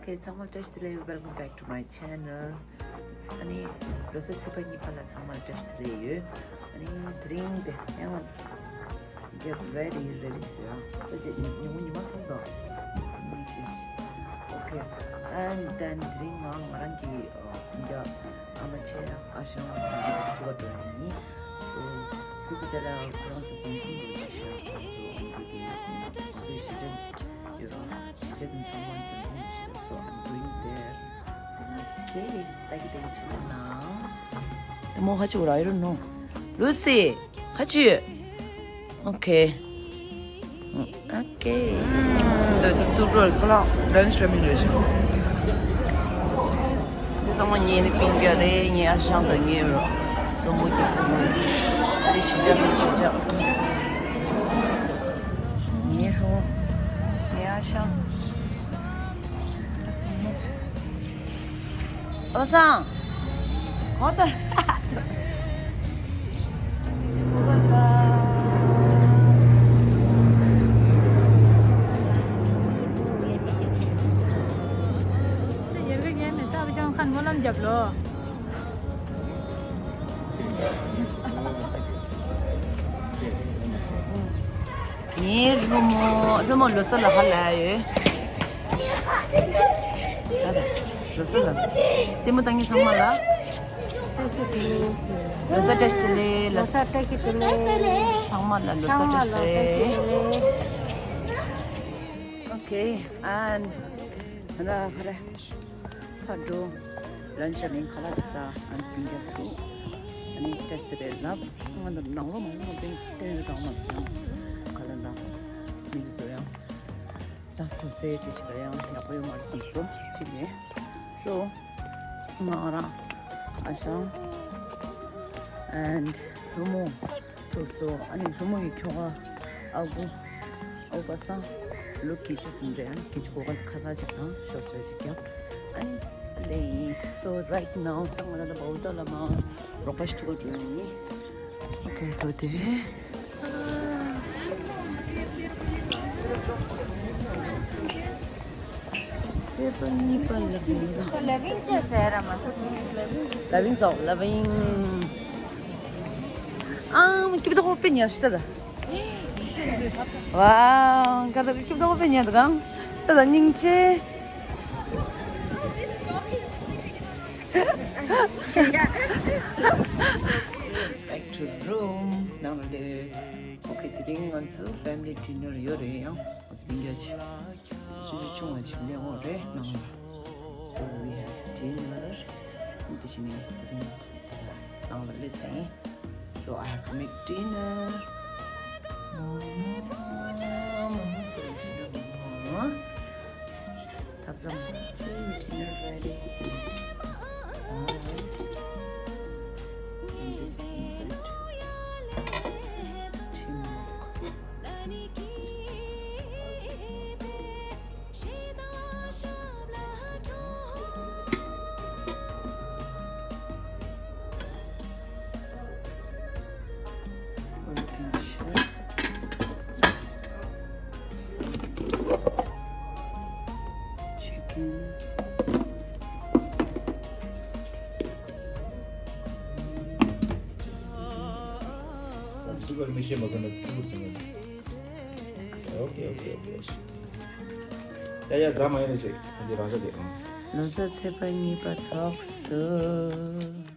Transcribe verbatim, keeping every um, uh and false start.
Okay, ཚང་མ་བཀྲ་ཤིས་བདེ་ལེགས། Welcome back to my channel. ཨ་ནི་ལོ་གསར་ཚེས་པ་གཉིས་པ་ལ་ཚང་མ་བཀྲ་ཤིས་བདེ་ལེགས་ཡོད། ཨ་ནི་དེ་རིང་དེ་ཡང་get ready, ready བྱེད་ཡ། ད་དེ་ཉིན་མོ་ཉི་མ་ཚང་དང་། Okay, and then དེ་རིང་ང་ང་རང་གི་ཨ་ཨ་མ་ཆེ་ཨ་ཞང་ཚོ་བ་འགྲོ་ཡ་ཡིན། So སྐུ་ཚེ་བརྟན་ལ་ཁོ་རང་ཚོ་འཛོམས་འཛོམས་རོགས་བྱེད་ཤག་ང་ཚོ་ང་ཚོ་གི་ང་ཚོའི་གཞིས་ཆགས་ཡོད་ར། གཞིས་ཆགས་དེ་ཚང་མ་འཛོམས་འཛོམས་རོགས་བྱེད་ཤག So I'm going there. Okay, ད་གི་དེ་གི་ཆེ་ན་ད་མོ་ཁ་ཅིག་ར་ཡོད་ནོ། Lucy, ཁ་ཅིག Okay. Okay. ད་དུ་དུ་རོལ་ཁ་ལ་lunch ramen རེད་ཤག་དེ་ཚང་མ་ངའི་ནི་སྤུན་ཀྱག་རེད། ངའི་ཨ་ཞང་དང་ངའི་རོ་སོ་མོ་གི་བུ་མོ་རེད། དེ་གཞིས་ཆགས་མི་གཞིས་ཆགས། ངའི་རོ། ངའི་ཨ་ཞང་། ཨ་སང་། གོ་ད། ཡར་གི་ཉན་ནས་ད་བྱང་ཁ་སྨོན་ལམ་རྒྱབ་ལོ། ངའི་ལྷོ་མོ་ལྷོ་མོ་ལོ་གསར་ལ་ཧ་ལས་ཡོད། ད་ད་ལོ་གསར་ལ་ལྟད་མོ་ལྟ་མཁན་ཚང་མ་ལ་ལོ་གསར་བཀྲ་ཤིས་བདེ་ལེགས། ལོ་གསར་བཀྲ་ཤིས་བདེ་ལེགས། ཚང་མ་ལ་ལོ་གསར་བཀྲ་ཤིས་བདེ་ལེགས། Okay, and ད་ལྟ་ཧ་རེ། ཕར་འགྲོ། lunch ramen ཁ་ལག་དེ་ཟ། ཨ་ནི་སྤུན་ཀྱག་ཚོ། ཨ་ནི་བཀྲ་ཤིས་བདེ་ལེགས་ལབ། ང་ད་ནང་ལོགས་མ་ཡོང་བ་དེ་སྟོན་རེ་དང་མ་སོང་། ཁ་ལག་འདྲ། མི་ཚོ་ཡང་། dance དང་རྩེད་དེ་བྱེད་པ་ཡང་ཡག་པོ་ཡོད་མ་རེད་བསམ་སོང་གཅིག་ནས། So ང་རང་ཨ་ཞང་and ལྷོ་མོ་ཚོ་སོ། ཨ་ནི་ལྷོ་མོ་ཡི་ཁྱོ་ག་ཨ་ཁུ། ཨོ་པ་སང་། ལོ་བརྒྱད་ཅུ་ཟིན་རེད། ཨ་ནི་བརྒྱད་ཅུ་གོ་ག་ཁ་ལག་ཅིག་དང་ཤོག་བྱ་ཅིག་རྒྱབ། ཨ་ནི་ལེ་ཡིན། So right now ད་ང་ལ་ད་བའུ་ཏོ་ལ་མ་རོགས་པ་ཞིག་ཐུག་ག་དུ་ཡང་ཡིན། Okay, ཐུག་དེ། ཚེས་པ་གཉིས་པ་ལ་ལ་ལ་བིང་ཅེས་ཟེར་ར་མ་སོ་ལ་བིང་། ལ་བིང་སོ་ལ་བིང་། ཨང་ཀི་བི་ཏོ་ཧོ་པེ་ཉར་ཤི་ད་ད། ཝའོ། ག་ད་ཀི་བི་ཏོ་ཧོ་པེ་ཉར་ད་གང་། ད་ད་སྙིང་རྗེ། Back to room. ནང་ལ་སླེབས། Okay, དེ་རིང་ང་ཚོ་family dinner ཡོད་རེད། ཡང་ང་ཚོ་སྤུན་ཀྱག་ཆེ་ཆུང་ཆུང་བ་ཅིག་སླེབས་ཡོད་རེད་ནང་ལ། So we have dinner. དེ་བཞིན་ནས་དེ་རིང་ནང་ལ་སླེབས་ཚར་ཡིན། So I have to make dinner. ཐབ་ཚང་མ་ཅིག་dinner ready is nice. And this is inside. Teamwork. Open chef. Chicken. Okay, okay, okay. ཡ་ཡ་རྫ་མ་ཡིན་ཅིག་འདི་རང་ཤ་དེ། ལོ་གསར་ཚེས་པ་གཉིས་པ་ཚོགས་སུ།